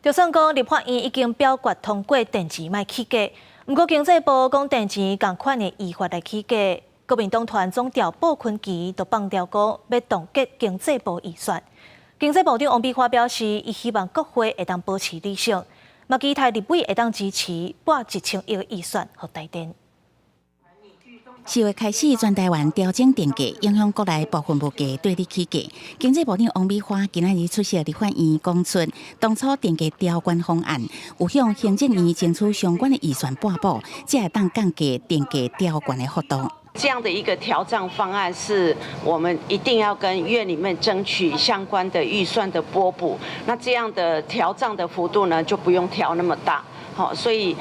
就算講立法院已經表決通過電錢莫起價，毋過經濟部講電錢仝款的依法來起價。國民黨團總召布坤琪就放調講欲凍結經濟部預算。經濟部長王美花表示，伊希望國會會當保持理性，嘛期待立委會當支持撥1000億預算予台電。 4月開始，全台灣調整電價，影響國內部分物價對日起價。經濟部長王美花今仔日出席立法院講出，當初電價調懸方案有向行政院爭取相關的預算撥補，才會當降低電價調懸的幅度。這樣的一個調漲方案，是我們一定要跟院裡面爭取相關的預算的撥補。那這樣的調漲的幅度呢，就不用調那麼大。好，所以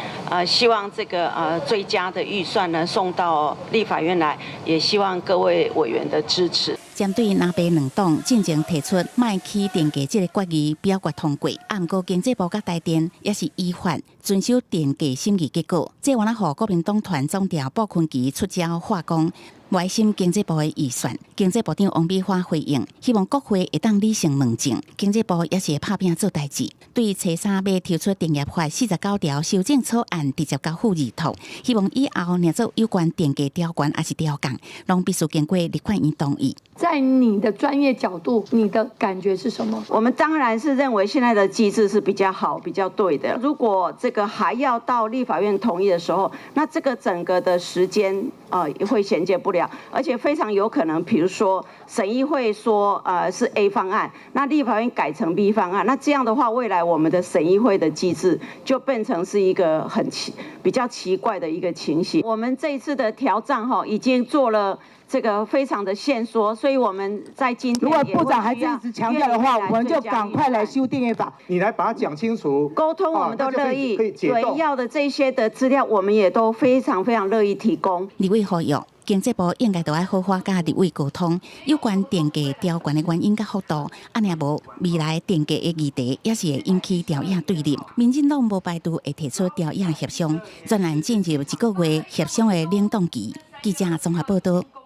希望這個追加的預算呢送到立法院來，也希望各位委員的支持。針對藍白兩黨進前提出莫起電價這个決議表決通過，啊，毋過經濟部佮台電也是依法遵守電價審議結果，這予國民黨團總召布坤琪出招話講，無愛審經濟部的預算。經濟部長王美花回應，希望國會會當理性問政，經濟部也是會拍拚做代誌。對初三欲提出電業法49條修正草案，直接交付二讀，希望以後若做有關電價調懸抑是調降，攏必須經過立法院同意。在你的專業角度，你的感覺是什麼？我們當然是認為現在的機制是比較好、比較對的。如果這個還要到立法院同意的時候，那這個整個的時間啊會銜接不了，而且非常有可能，比如說審議會說是 A 方案，那立法院改成 B 方案，那這樣的話，未來我們的審議會的機制就變成是一個很奇比較奇怪的一個情形。我們這一次的調漲哈，已經做了這個非常的限縮，所以我們在今天如果部長還是一直強調的話，我們就趕快來修訂業法。你來把它講清楚，溝通我們都樂意，對要的這些的資料，我們也都非常非常樂意提供。立委呼籲，經濟部應該都愛好好佮立委溝通，有關電價調懸的原因佮幅度，按呢無未來電價的議題也是會引起朝野對立。民進黨無排除會提出朝野協商，專案進入一個月協商的冷凍期。記者綜合報道。